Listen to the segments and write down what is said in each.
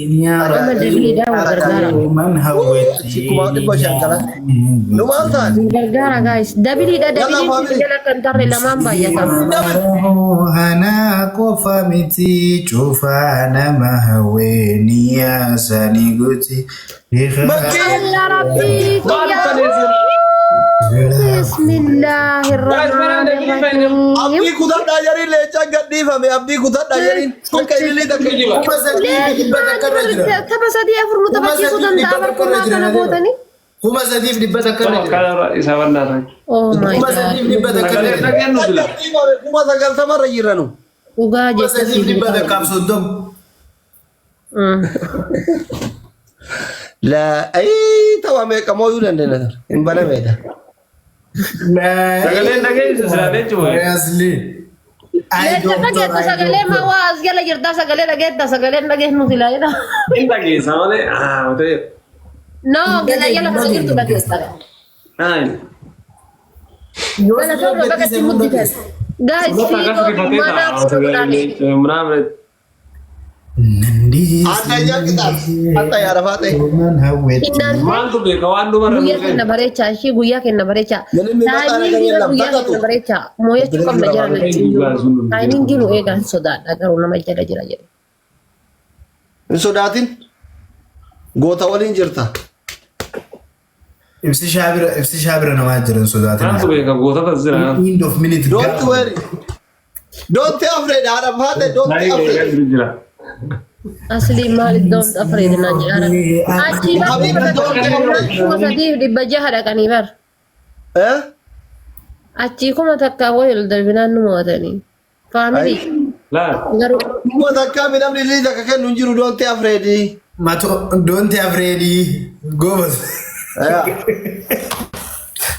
Amma dabiliidhaan wal gargaara. Achi 500,000 kana. Nu maal taate? Wal gargaara guys. Dabiliidha Yalla dabiliin family. jala kan tarre lamaan baay'ata. Ana qofa miti cufa nama hawweeni yaasanii guuti. Makkii. Allah rabbii kiyya. Bismillahirrahmanirrahim. Abdii kutadhaa jariin leencaan gadhiifame. Abdii kutadhaa jariin. Takka ililii takka. 3,100 irra jira. Tapha sadii afur nu taphachiisuu danda'a barkumaa kana gootanii. 3,100 irra jira. Isa bannaata. Oh my Kuma god. sadiif dhibba takka irra Sagalee jira. dhageenyu sila. Gadhiifame 90,000 irra jirra nu. Dhugaa Kuma jecha sadiif dhibba takkaaf soddoma. La ayii tapha meeqa mooyuu dandeenya? Hin banameedha. Sagaleen dhageessu sila leenci wayi. Asli. Leenca dhageetta sagalee maa waa as jala jirtaa sagalee dhageetta sagaleen dhageessu silaa jedha. Hin dhageessa malee. Ah, ta'e. No, gala jala kana jirtu dhageessa. Naayi. Gala torba bakka mudditan. Guys, Bakka akkas fiigoo rifatee mana ta'a. Sagalee ምናምን Addayyaa qixaas. Hatta yaa rafaa ta'e. Maaltu beeka waan dubarra Guyyaa kenna bareechaa ishee guyyaa kenna bareechaa. Namni maqaa Taayimiin nagaa guyyaa lama kenna bareechaa. Mooyachuu qabna jira Taayimiin nu eegaa hin sodaadha garuu nama jala jira jedhe. Hin sodaatin. Goota waliin jirta. Ibsi shaabira ibsi shaabira namaa jiran sodaatin. Maaltu beeka gootota jira. End of minute. Don't worry. Don't afraid. Haadha faate don't Naayi afraid. eegaa jira. Asli maal iddoon afreed naan jedhaara. Achii Habibi don't afraid. 3,600 dhaqanii bar. Eh? Achii 1,000 wayii ol darbinaan nu mo'atanii. Faamilii Laa. garuu 1,000 mi namni illee takka kennu hin jiru don't afraid. Mato don't afraid. Goobas.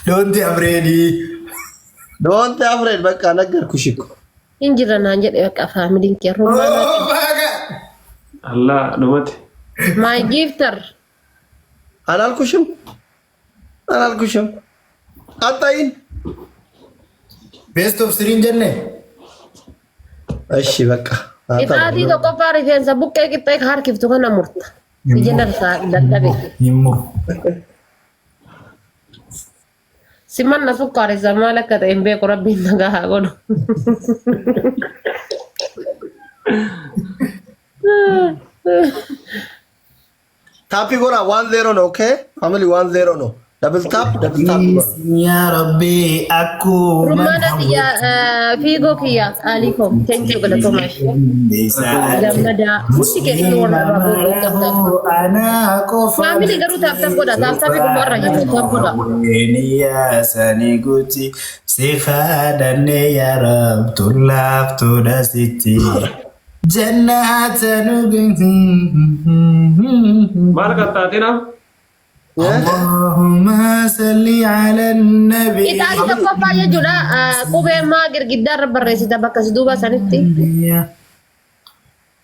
Don't afraid. Don't afraid bakka naggar kushikko. Hin jirra naan jedhe bakka faamiliin kee rummaa. Oh, baga. Allah dhumate. My gifter. አላልኩሽም አላልኩሽም። አጣይን Best of three hin jenne. እሺ በቃ Ixaatii tokkoffaa rifeensa buqqee qixxee harkiftu kana murta. Ija narsaa dadhabe. Hin muru. Simanna sukkaaressa maal akka ta'e hin beeku rabbiin nagaa haa godhu. Tap godha 1-0 ነው። Okay family 1-0 ነው። Double tap, double tap godha. Yaa Rabbi akkuma. Rummaana kiyya fiigoo kiyya qaalii koo thank you galatoomaa ishee. Gammadaa hundi keessatti warra irraa booduu qabdan. Anaa qofa. Family garuu tap tap godha tap tapii dhumarra jiru tap godha. Yaasanii guuti si kadhanne yaa rabtu laaftuudha sitti. Jannaata nu Maal qaxxaatina? اللهم صل على النبي. Ixaatii tokkoffaa jechuudha qubee maa girgiddaarra barreessita bakka si duuba sanitti.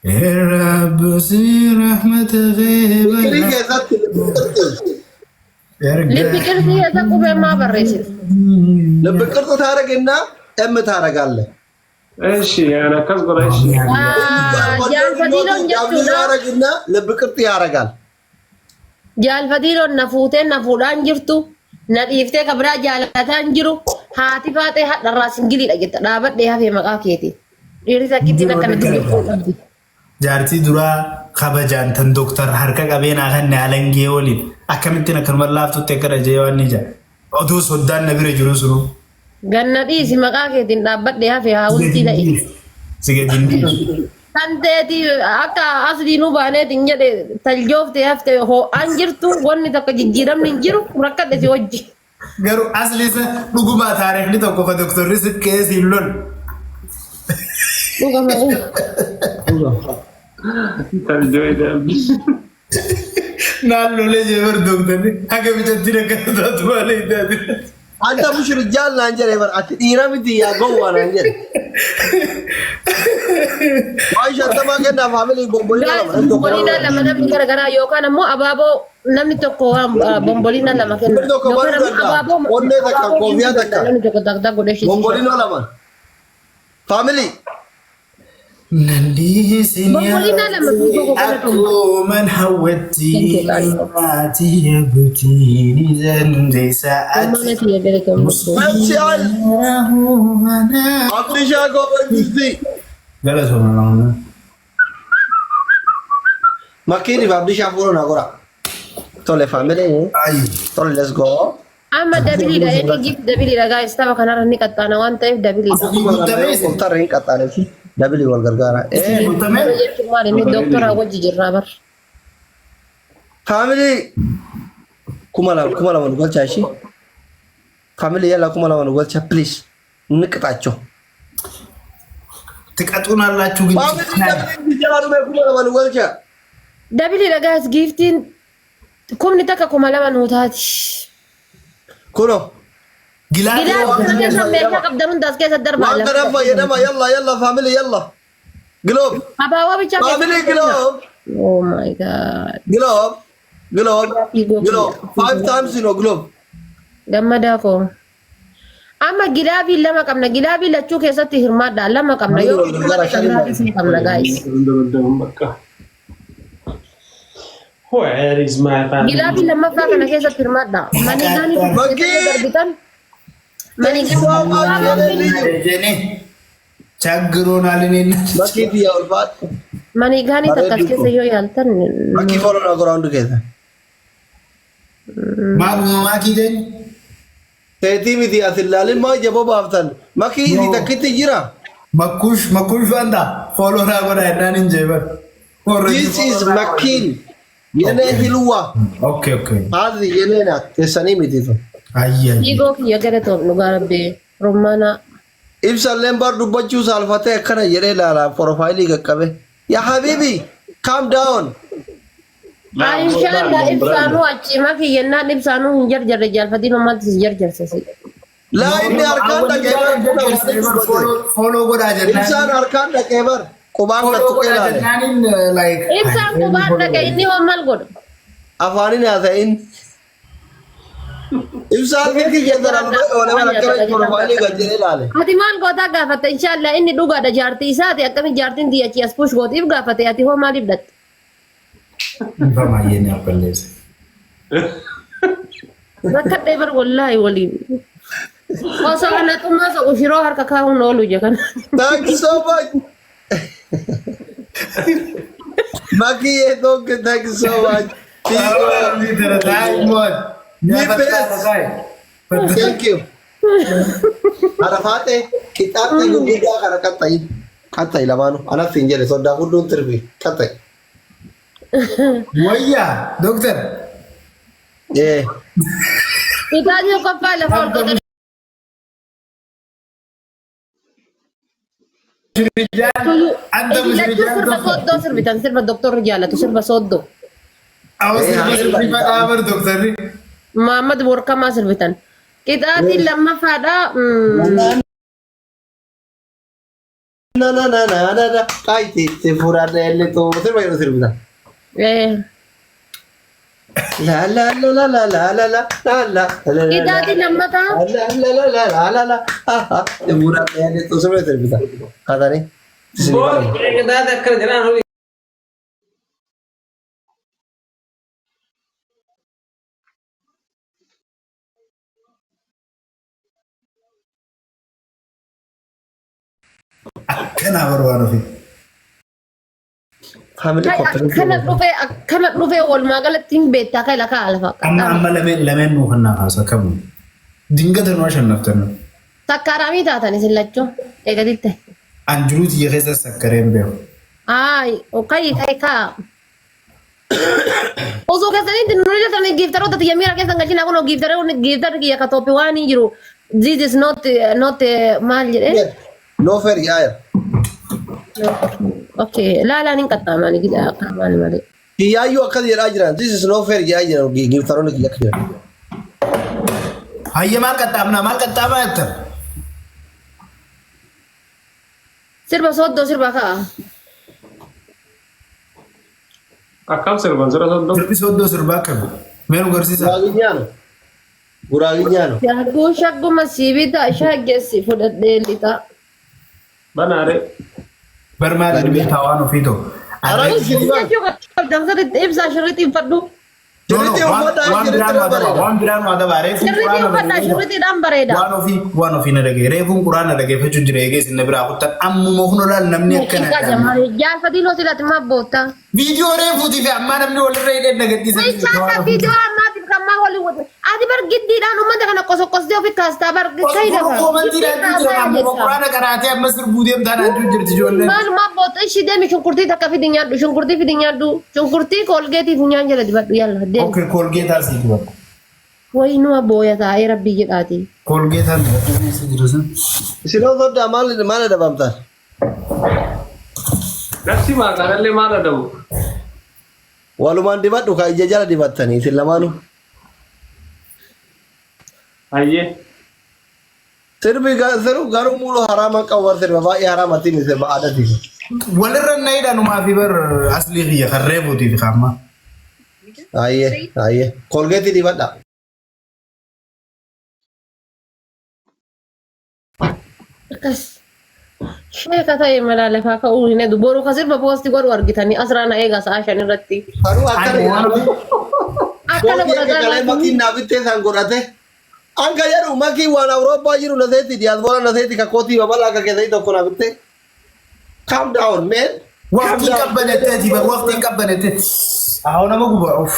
رب رحمة Fikirii غيب. keessatti Lippi qirxii keessa qubee maa barreessita. ልብ ቅርጽ ታደርግና M ታደርጋለህ። እሺ ያን akkas godha እሺ. Jaalfatiiloon W jechuudha. ያደርግና ልብ ቅርጽ ያደርጋል። Jaalfatiiloon na fuutee na fuudhaan jirtu na dhiiftee ka biraa jaalataan jiru haati faaxee hadharraa singiliidha jetta dhaabadhee hafee maqaa keeti. Dhiirri takkittiin akkana dubbiftuu qabdi. Jaartii duraa kabajaan tan dooktar harka qabeenaa kan alangee waliin akkamittiin akkanuma laaftutti akka rajee waan ni jaa. Oduu soddaan na bira jiru sunu. Ganna dhiisi maqaa keetiin dhaabbadhee hafee haawultii ta'e. Si gadi hin dhiisu. Kan teeti akka asliinuu baaneetiin jedhe taljooftee hafte ho'aan jirtu wanni tokko jijjiiramni hin jiru rakkadhe si wajji. Garuu asli isa dhugumaa taarikhni tokko ka dooktarri si keessi hin lolu. Dhugama. Tarjoo Naan lolee jee bar dooktarri akka bitatti akkana taatu maal hin taate. አንተ ሙሽ ርጃል naan jedhe bar ati dhiira miti yaa gowwaa naan jedhe. Waan 50 kennaa family bomboliina lama namni tokko Bomboliina lama namni garagaraa yookaan ammoo abaaboo namni tokko waan bomboliina lama kenna. Namni tokko Yookaan baruu ammoo danda'a. abaaboo Onnee takka, abaaboo koofiyaa takka. namni tokko takka godhee shisiisa. Bomboliinoo lama. Family. Nandiisin Bomboliinaa lama fiiguu gogola tumma. akkuman hawwatti Thank you, Lord. maatii eeguutiin dandeessa Rummaana ati. tiyya galatoomne. Merci al. Abdishaa Goobangiltii. Galatooma. Makkiin fi Abdishaa fuula naa gora. Tole family. Ayi. Tole let's go. Amma dabiliidha inni gift dabiliidha guys tapha kanarra ni qaxxaana waan ta'eef dabiliidha. Qoltarra hin qaxxaaneef dabilii wal gargaara. Eh, Guutamee? Kana jechuun maal inni doktora wajji jirraa bar. Family 2000 nu galchaa ishii. Family yalla 2000 nu galchaa please. እንቅጣቸው። ትቀጡናላችሁ ግን Family dabilii jalaa dhume 2000 nu galchaa. Dabiliidha guys giftiin kumni takka 2000 nuu taati. Kunoo. Gilaafii Gilaafii kana keessa meeshaa qabdan hunda as keessa darbaa Waan lafa. kana fayyadama yalla yalla family yalla. Glove. Abaaboo bichaa keessa. Family glove. Oh my God. Glove. Glove. Glove. Five times you know glove. Gammadaa koo. Amma gilaafii lama qabna. Gilaafii lachuu keessatti hirmaadha. Lama qabna. Yoo Gara shanii gilaafii qabna guys. Where is my family? Gilaafii lammaffaa kana keessatti hirmaadha. Manigaanii Makkii! darbitan. Jene ቸግሮናል። እኔና Makkii biyya ulfaadhu. Manigaanii takka as keessa yoo yaaltan. Makkii follow naa gora hundi keessa. maakii jenyu Teetii miti as ilaalin maa jaboo baaftan. Makkii isi takkitti jira. Makkush makkush fanta follow naa godha jennaan hin jeeban. This is Makkiin. Yenee hilwa. Okay. Haadhi yenee na teessanii miti sun. Ayyi ayyi. Dhiigoo kiyya galatoom dhugaa rabbee. Rummaana. Ibsalleen bar dubbachuu saalfatee akkana jedhee ilaala profaayilii qaqqabe. Yaa habiibi calm down. Inshallah ibsaanuu achi makii jennaan ibsaanuu hin jarjarre jaalfatiin ummatti si jarjarsisi. Laa inni harkaan dhaqee bar Follow godhaa jennaan. Ibsaan harkaan dhaqee bar qubaan Follow gad tuqee godhaa ilaale. jennaaniin like. Ibsaan qubaan dhaqe inni hoo maal godhu? Afaanin haasa'in. Ibsaan silkii keessan oole bara akkana profaayilii gad jedhee ilaale. Ati maal gootaa gaafatte inshallah inni dhugaadha jaartii isaati akkami jaartiin tiyya achi as push gootiif gaafate ati hoo maaliif dhatte? Baay'ee ni abbaleessa. Rakkadhee bar wallaahi waliin. Osoo ana xummaa soqu shiroo harka kaa'uun oolu je kana. Thank you so much. Maki Etoke, thank you so much. Thank you. Arafaate qixxaaxii gurguddaa kana qaxxayi. Qaxxayi lamaanuu. Anas hin jedhe soddaa hunduu tirfi. Qaxxayi. Wayyaa dooktar. Eh. Qixaaxii tokkoffaa lafa ol qotan. Anta Lachuu sirba sooddoo sirbitan sirba doktorri jaalatu sirba sooddoo. Awas sirbi dhaabar dooktarri. Muhammad Borkamaa sirbitan. Qixaaxiin lammaffaadha. Na na na na na na. Qaayiti si fuudhadha illee too sirba yeroo sirbitan. La la la la la la la la la la la la. Qixaaxiin lammataa. La la la la la la la. Ah ah. Si fuudhadha illee too sirba sirbitan. Kaatanii. Qixaaxa akkana jedhaan olii. Akkanaa barbaadu fi. Family Akkana dhufee akkana dhufee walumaa galatti hin beektaa kan lafa lafa. Amma amma lameen lameen nuu kannaa kaasa kamu. Dingata nu ashannaftan. Sakkaaraamii taatan isin lachuu eegatitte. An jiruu tiyya keessa sakkareen beeku. Ay, okay, kai ka. Osoo keessanitti nu jirtan giiftaroota tiyya miira keessan galchina kun giiftaroonni giiftarri kiyya ka tooppi waan hin jiru. This is not maal jedhee. No fair yaaya. Okay, laalaan hin qaxxaamani gida qaxxaamani malee. Kiyyaayyuu akkas jedhaa jiran. This is no fair jedhaa jiran giiftaroonni kiyya akka jiran. Hayya maal qaxxaamnaa maal qaxxaamaa jettan? Sirba sooddoo sirba ka'a. Akkam sirban sirba soddoma. Sirbi sooddoo sirbaa qabu. Mee nu garsiisa. Guraaginyaano. Guraaginyaano. Shagguu shagguma siibita shaggeessi fudhadhee lixa. Banaare. Bar maali beektaa waan ofii ta'u. Araan isin Jechuu qabdan sirriitti ibsaa shirriitti uffadhu. Shirriitti uffadhaa, Waan shirriitti biraan waa bareeda. daba, waan biraan waa daba. Reefuun Shirriitti quraana uffadhaa, bareeda. shirriittiidhaan bareeda. Waan ofii na dhagaye. Reefuun quraana dhageeffachuu jira eegee isin na biraa kuttan. Ammuma kun olaal namni akkana. Xiqqaa jamaal jaalfatiin hoo silati maaf boota. Viidiyoo reefuutii fi ammaa namni walirra hidhee na gadhiisa. Isaan viidiyoo ammaatiif kan maa waliin wata. Ati bar giddiidhaan uummata kana qosoqosdee ofi kaastaa bar kayi lafa. Koomantiidhaan jira ammuma quraana qaraatee amma sirbuu deemtaan aduu jirti ijoolleen. Maalumaa boota ishii deemi shunkurtii takka fidi nyaadhu shunkurtii fidi nyaadhu shunkurtii koolgeetii funyaan jala dibadhu yalla deemi. Okay, koolgeetaa sii dibadhu. Wayi numa booya taa'ee rabbii jedhaati. Koolgeetaan dibadhu si jiru sun. Isin hoo soddaa maal maal adabamtan? Nafsi maaqaanallee maal adabu? Walumaan dibadhu ka ija jala dibattanii isin lamaanuu. Hayyee. Sirbi sirbu garuu mulu haraama qabu bar sirba baay'ee haraamatiin sirba aadaatiin. Walirra na hidhanumaa fi bar aslii kiyya kan reefuutii fi kaammaa. Ayyee ayyee koolgeetii dibadha. Akkas. Sheeka ta'e malaa lafaa ka'uu hin edu. Boru ka sirba poostii godhu argitanii asirraa na eegaa sa'a 5 irratti. Garuu akkana Ani waan jedhama. Akkana Koolgee godhataa kalee makiin naa bittee isaan godhate. Anka jedhu makiin waan Awurooppaa jiru na seeti diyaaspoora na seeti kakkootii babal'aa akka keessatti tokko naa bittee. Calm down man. Calm Waqtiin down. qabbanetteeti bar waqtiin qabbanette. Ahoo nama guba. Uff.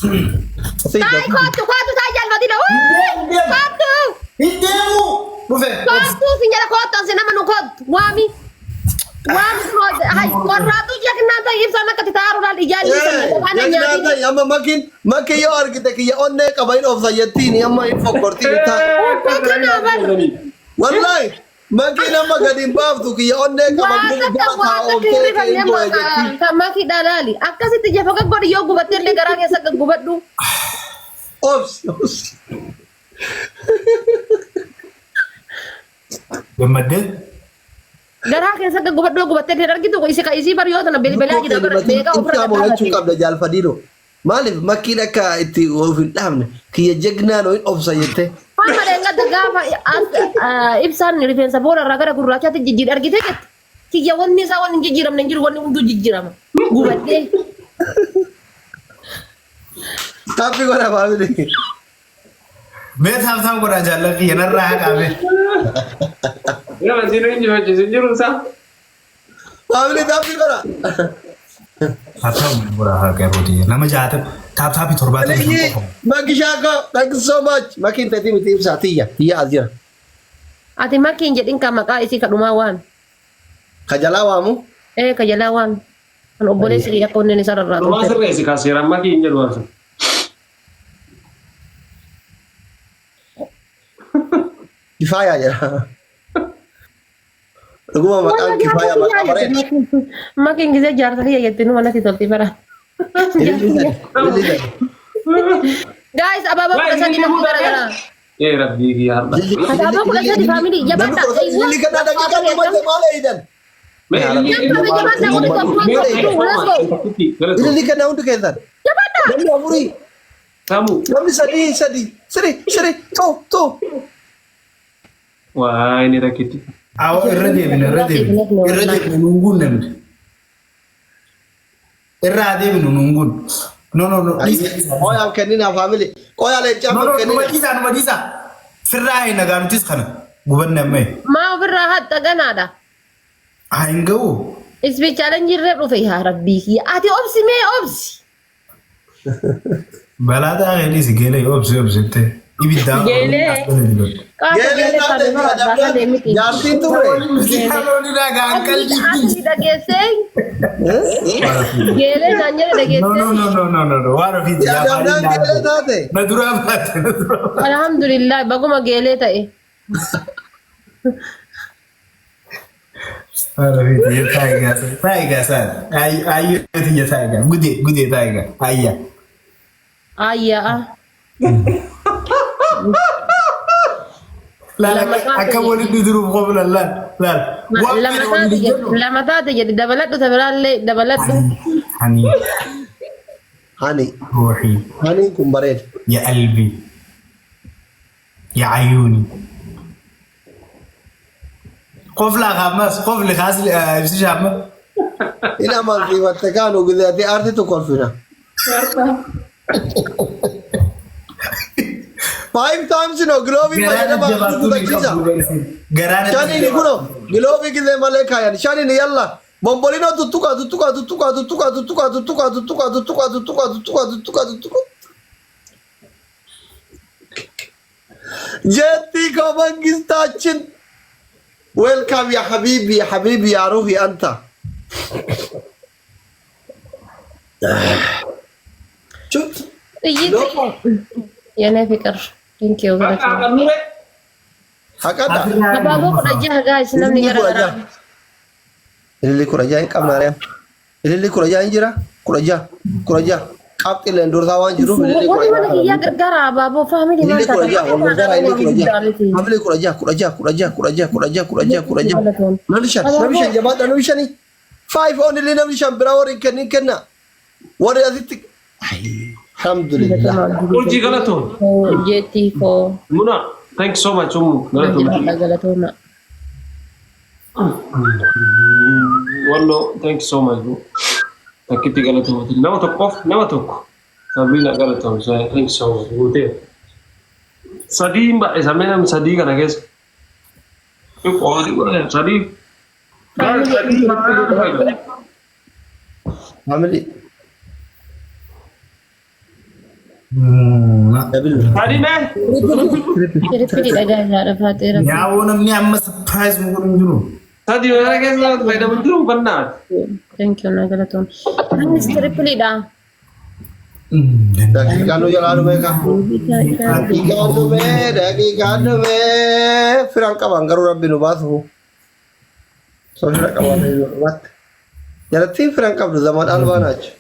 Taa'ii kootu kootu taa'ii jaalfatina. Kootu Hin deemu. Dhufe. kootu si jala kootu asi nama nu kootu waami. Waami hay qorraatu jeknaa ta'e ibsaan akka titaaruudhaan ijaan ibsan waan Jeknaa nyaatiin. ta'e amma makiin makiin yoo argite kiyya onnee qaba hin obsa jettiin amma hin fokkortiin ta'a. Wallahi makiin amma gadi hin baaftu kiyya onnee qaba Waan gurgura takka taa waan takka ooltee hirrifannee kee hin boo'a jettiin. kan makii dhalaali. Akkasitti jafa gaggodhi yoo gubatte illee garaa keessa gaggubadhu. Obsi obsi. Gammaddee. Garaa keessa gaggubadhu yoo gubatte illee argitu isi ka isii bar yoo tana bilbilaa jira bara beekaa ofirra Ibsaa mul'achuu dhadhaabate. qabda jaalfadiino. Maaliif makiin akka itti of hin dhaabne kiyya jegnaan hin obsa jettee. Amma dheengadda gaafa ibsaan rifeensa booda irraa gara gurraachaatti jijjiir argite jette. Kiyya wanni isaa wanni hin jijjiiramne hin jiru wanni hunduu jijjiirama. Gubadhee. Taappii godha faamilii. Mee taaptaap godhaa jaalladhi kiyya narraa haqaame. Nama siin injifachiisu jiru isaa. Faamilii taappii godha. Taaptaap godhaa harka yeroo nama 60 taaptaapii 75 Leenyi qofa. makishaa koo thank you so much. Makiin ta'etii miti ibsaa tiyya tiyya as jira. Ati makiin jedhin kan maqaa isii kadhumaa waan. Ka jalaa waamu. Ee ka jalaa waan. Kan obboleessi kiyya akka onneen isaa rarraatu. Dhumaa sirreessi kaaseera amma kii hin jedhu waan sun. Kifaayaa jedha. Dhuguma maqaan kifaayaa maqaa bareeda. Makiin gisee jaarsa kiyya jetti numa natti tolti bara. Ililli sadi. Guys, abaaboo 13 namni garagaraa. Ee rabbii kiyya har'a. Abaaboo 13 faamilii jabaadha. Ililli kana daqiiqaa dhumate maal eeydan? Mee Jabaadha jabaadha hundi tokko tokko let's go. Ililli kana hundi keessan. Jabaadha. Namni afurii. Samu. Namni sadii sadii. Siri siri two two. Waa inni rakkitti. Awwa irra deebine irra deebine irra deebine nuun guunne nuti. Irra haa deebinu nuun guunne. No no no. Dhiisa dhiisa. Qoyaaf kenninaa faamilii. Qoyaa leencaa No no numa kenninaa. dhiisaa numa dhiisaa. Firraa haa nagaa nutis kana gubanne amma. Maa ofirraa haxxa ganaadha. Haa hin ga'u. Isbi challenge irra dhufe yaa rabbii kiyya. Ati obsi mee obsi. Balaa ta'aa dhiisi geelee obsi obsitte. Ibiddaa. Geelee. Qaama Geelee geelee taate kan nama abbaa kan deemiti. jaartiin turre. Asli dhageessee geelee naan jedhe No dhageessee. no no no no no no waan ofiiti. Yaadamnaan geelee taate. Na duraa baate na duraa baate. Alhamdulillah baguma geelee ta'e. Waan ofiiti taayigaa taayigaa saani. Ayyoo taayigaa gudee gudee taayigaa ayyaa. Ayyaa. Laal Lama taate akka jedhi. walitti duruuf qofla laal laal. Waan Lama fedhe taate waliin jedhi. jedhu. Lama taate jedhi dabaladhu tabiraallee dabaladhu. Hani Hani ruuxii haniin kun bareeda. ya qalbii ya ayuuni. Koflaa kaammas kofli kaas ibsisha amma. Hin amansiifatte kaanu gizeetii aartitu kolfina. Five times no gloobii Garaan fayyadamaa jabaattuu ni kutachiisa. qabdu barsiin. Garaan Shaniin kuno gloobii gizee malee kaayan shaniin yalla bombolino tuttuqa tuttuqa tuttuqa tuttuqa tuttuqa tuttuqa tuttuqa tuttuqa tuttuqa tuttuqa tuttuqa tuttuqa. Jeetti koo mangistaachin. Welcome ya habibi ya habibi ya ruhi anta. Chut. Xiyyiitti የኔ ፍቅር thank you Bakka qabnure. Haqadha. Abaaboo 16 guys namni Ililli gara kudha garaa. jaha. Ililli 16 hin qabna ari'am. Ililli 16 hin jira. 16. 16. Qabxileen dursaa waan jiruuf ililli Warri kudha mana jaha. kiyyaa gargaara abaaboo family maal Ililli 16 wal gargaara ililli 16. miti. Family 16 16 16 16 16 16 16. Namni shan namni shan jabaadha namni shani. Five only namni shan biraa warri hin kennin kenna. Warri asitti. Alhamdulillah. Urjii galatoon. Jeetii koo Muna, thank you so much Ummu. Galatoon. jiraadha galatooma. Wallo, thank you so much bro. Takkitti galatoon. Nama tokkoof nama tokko. Sabrina galatoon. Thank you so much. Guutee. Sadii hin baay'isa mee namni sadii kana keessa. Qoodii godhan sadii. Sadii. Family. Double. Sadii mee? Triple dhagaa irraa dhafaateera. Yaa'oo namni amma surprise nu godhu hin jiru. Sadii mana keessa fayyadamu jiru bannaati. Thank you na galatooma. Anis triple dha. Daqiiqaan nu jalaa dhumee ka. Daqiiqaan dhumee daqiiqaan dhumee firan qaban garuu rabbi nu baasu. Soo fira qaban dhumatti. Jalattiin firan qabdu zaman albaa naacha.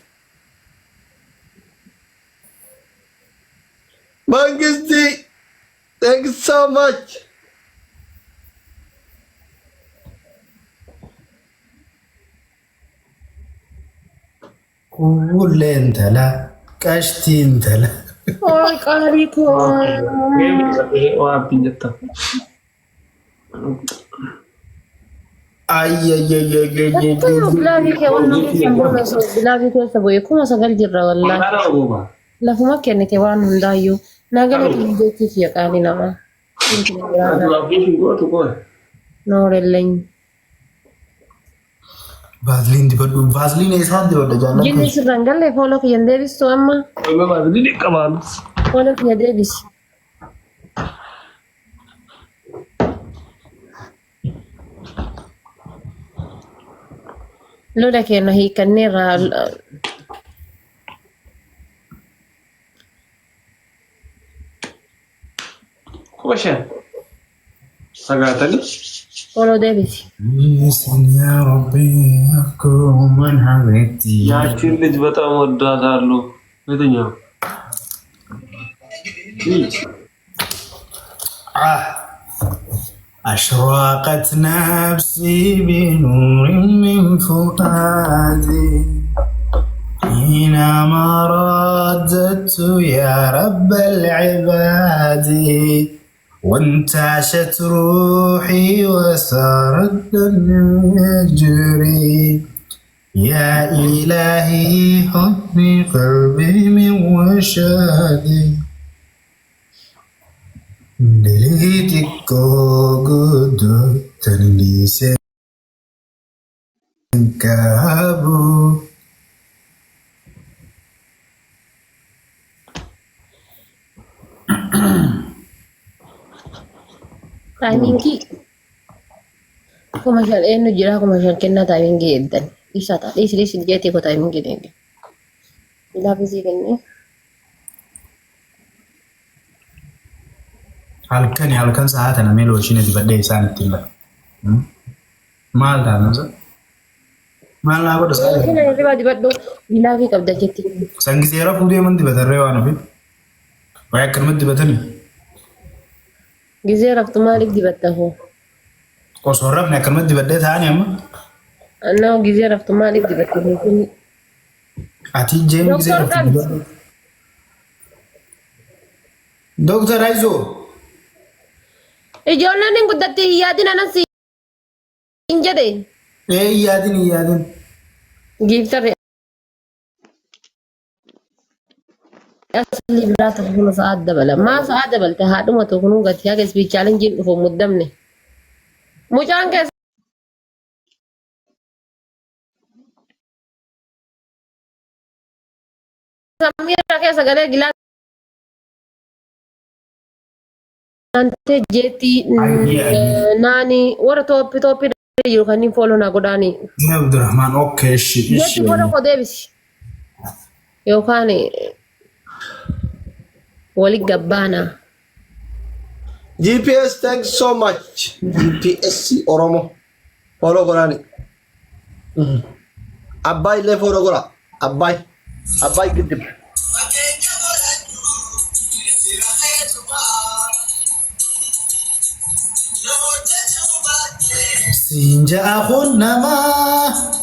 Mangisti thank you so much. Kuullee intala qashtii intala. Ой, qaalii koo. Waa abdiin jetta. Akkuma glove kee waan nama keessa bu'e osoo glove keessa bu'e 9000 jirra wallaahi. Maqaa nama. Lafuma kennite waan hundaayyuu. Naa galatoom jeetii kiyya qaalii namaa. Abdiin gootu koo. Noorelleኝ. Vaasiliin dibadhu. Vaasiliin eessaan dibadha jaalladhu? Jinni sirraan galle follow kiyyan deebistu amma. Vaasiliin qabaan. Follow kiyya deebisi. Lola keenya hiikanneerra. 5000. Sagaatanii. Follow deebisi. ያ ረቢ ኩመን ሀቤቲ ያቺን ልጅ በጣም ወዳታለሁ። የትኛው? أشرقت نفسي بنور من فؤادي حينما رددت يا رب العباد وانتعشت روحي وسار الدم يجري يا إلهي حبي قلبي من وشادي دليتك قد تنلي كابو Timing 5000 eenyu jira 5000 kennaa timing eeddan. Dhiisaa ta'a. Dhiisi dhiisi jeetii koo timing deemi. Laafisii kennee. Halkani halkan sa'aa tana mee lotion dibadhee isaan ittiin bada. Maal ta'a? Maal naa godha sa'a? Lotion hirribaa dibadhu glove qabda jetti. San gisee rafuu deeman dibatarree waan ofi. Wayi akkanumatti dibatanii. Gizee raftu maaliif dibatta hoo? Osoo hin rafne akkanumatti dibadhee taa'anii amma. Annaa gizee raftu maaliif dibatta lotion? Ati jeen gisee Doktor raftu qabdi. dibadhu. Doktor Aizoo. Ijoolleen hin guddatti hin yaadin anas. Siin jedhe. Ee hin yaadin hin yaadin. Giiftarri asli biraa tokko kun sa'aat dabala. Maa sa'aa dabalte haadhuma tokko nuu gati haga isbii chaalenjiin dhufu muddamne. Mucaan keessa miira keessa galee gilaa Ante jeetii Ayyee ayyee. naani warra tooppi tooppi jiru kanneen fooloo naa godhaani. Abdurrahman okay ishi ishi. Jeetii fooloo koo deebisi. Yookaan wali gabbaana. GPS thanks so much. GPS Oromo. Follow godhaani. Abbaay illee follow godha. Abbaay. Abbaay giddib. Siin ja'a kun namaa.